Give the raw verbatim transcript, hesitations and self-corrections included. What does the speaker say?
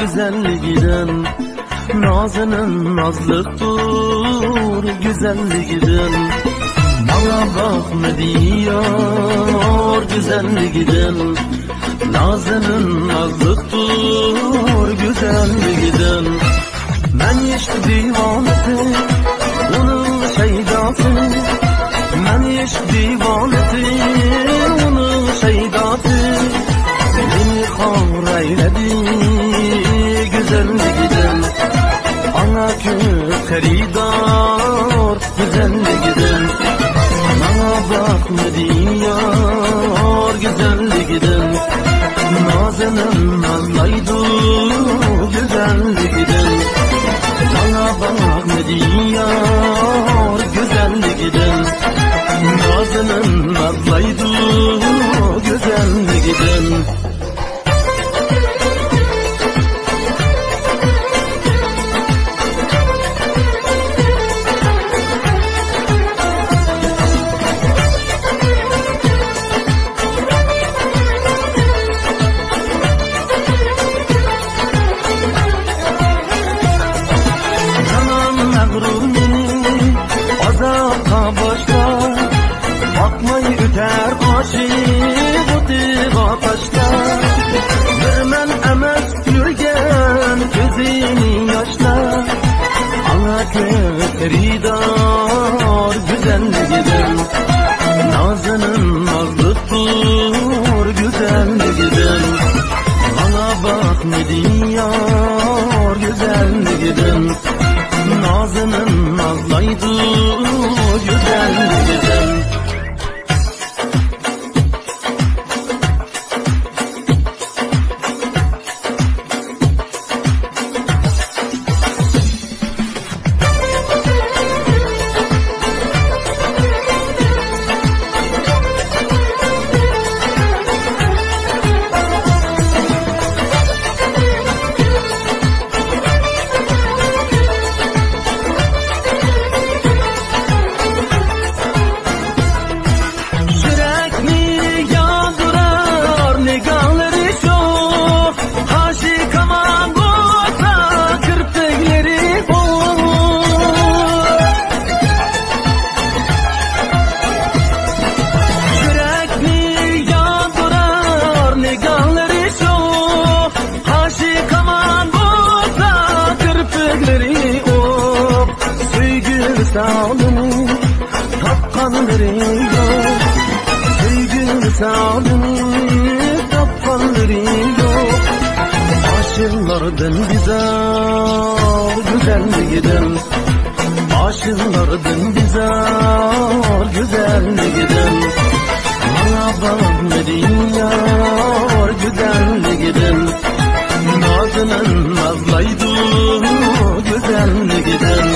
گۈزەللىكىدىن، نازىنىن نازلىقتۇر گۈزەللىكىدىن. ماڭا باقمىدى يار گۈزەللىكىدىن، نازىنىن نازلىقتۇر گۈزەللىكىدىن. مەن ئىشق دىۋانىسى، ئۇنىڭ شەيداسى. مەن ئىشق دىۋانىسى، ئۇنىڭ شەيداسى. مېنى خار ئەيلىدى گۈزەللىكىدىن. ئاڭا كۆپ خېرىدار گۈزەللىكىدىن. ماڭا باقمىدى يار گۈزەللىكىدىن، نازىنىن نازلايدۇ گۈزەللىكىدىن. ماڭا باقمىدى يار گۈزەللىكىدىن، نازىنىن نازلايدۇ گۈزەللىكىدىن. جانان مەغرۇر مېنى ئازابقا باشلاپ، باقماي ئۆتەر ئاشىق ئوتىغا تاشلاپ. بىر مەن ئەمەس كۆرگەن كۆزىنى ياشلاپ، ئاڭا كۆپ خېرىدار گۈزەللىكىدىن، نازىنىن نازلىقتۇر گۈزەللىكىدىن. ماڭا باقمىدى يار گۈزەللىكىدىن، نازىنىن نازلايدۇ گۈزەللىكىدىن. يۈرەكنى ياندۇرار نىگاھلىرى شوخ، قارشى كامان بولسا كىرپىكلىرى ئوق. يۈرەكنى ياندۇرار نىگاھلىرى شوخ، قارشى كامان بولسا كىرپىكلىرى ئوق. سۆيگۈ ۋىسالىنى تاپقانلىرى يوق. سۆيگۈ ۋىسالىنى تاپقانلىرى يوق. ئاشىقلاردىن بىزار گۈزەللىكىدىن، ئاشىقلاردىن بىزار گۈزەللىكىدىن. ماڭا باقمىدى يار گۈزەللىكىدىن، نازىنىن نازلايدۇ گۈزەللىكىدىن.